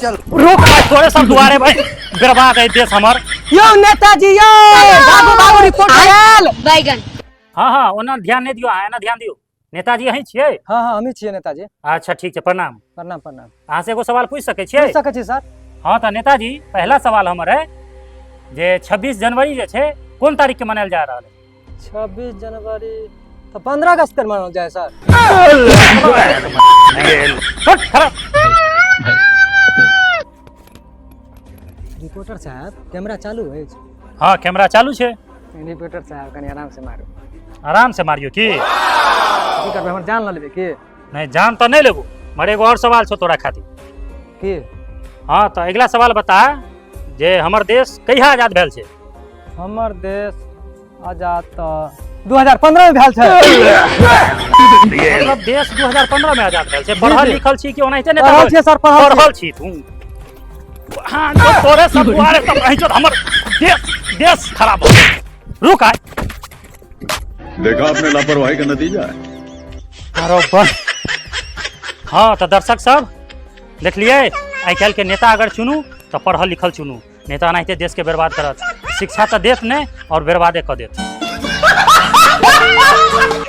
चल। रुक भाई, तोरे सब दुआरे भाई बर्बाद है देश हमर। यौ नेताजी यौ, भागू भागू, रिपोर्ट आयल। बैगन। हाँ हाँ, ओना ध्यान नहीं दियो, एना ध्यान दियो। नेताजी अहीं छियै? हाँ हाँ, हमही छियै नेताजी। अच्छा ठीक छै, प्रणाम। प्रणाम प्रणाम। अहाँ से एगो सवाल पूछि सकै छियै? पूछि सकै छी सर। हाँ तऽ नेताजी, पहला सवाल हमर है जे 26 जनवरी जे छै कोन तारीख के मनायल जा रहल है? 26 जनवरी तऽ 15 अगस्त के मनाओल जाय सर। हट, खड़ा। रिपोर्टर साहब, कैमरा चालू अछि? हाँ, कैमरा चालू छै। रिपोर्टर साहब, कनि आराम से मारू। आराम से मारियो की? की करबै, हमर जान लऽ लेबै की? नहीं, जान तऽ नहीं लेबो, मगर एगो और सवाल छौ तोरा खातिर। की? हाँ तऽ अगिला सवाल बता जे हमर देश कहिया आजाद भेल छै? हमर देश आजाद तऽ 2015 में भेल छै। मतलब देश 2015 में आजाद भेल छै। पढ़ल लिखल छी कि ओनाहिते नेता? पढ़ल छियै सर, पढ़ल। पढ़ल छी तू? हाँ, तो तोरे सब दुआरे सब रही हमर देश देश खराब हो गेल। रुक आय। देखा आपने लापरवाही का नतीजा है। बरोबर। हाँ तऽ दर्शक सब देखलियै, आइ काल्हि के नेता अगर चुनू तऽ पढ़ल लिखल चुनू, नहीं तऽ एनाहिते देश के बर्बाद करत। शिक्षा तऽ देत नहि और बर्बादे कऽ देत।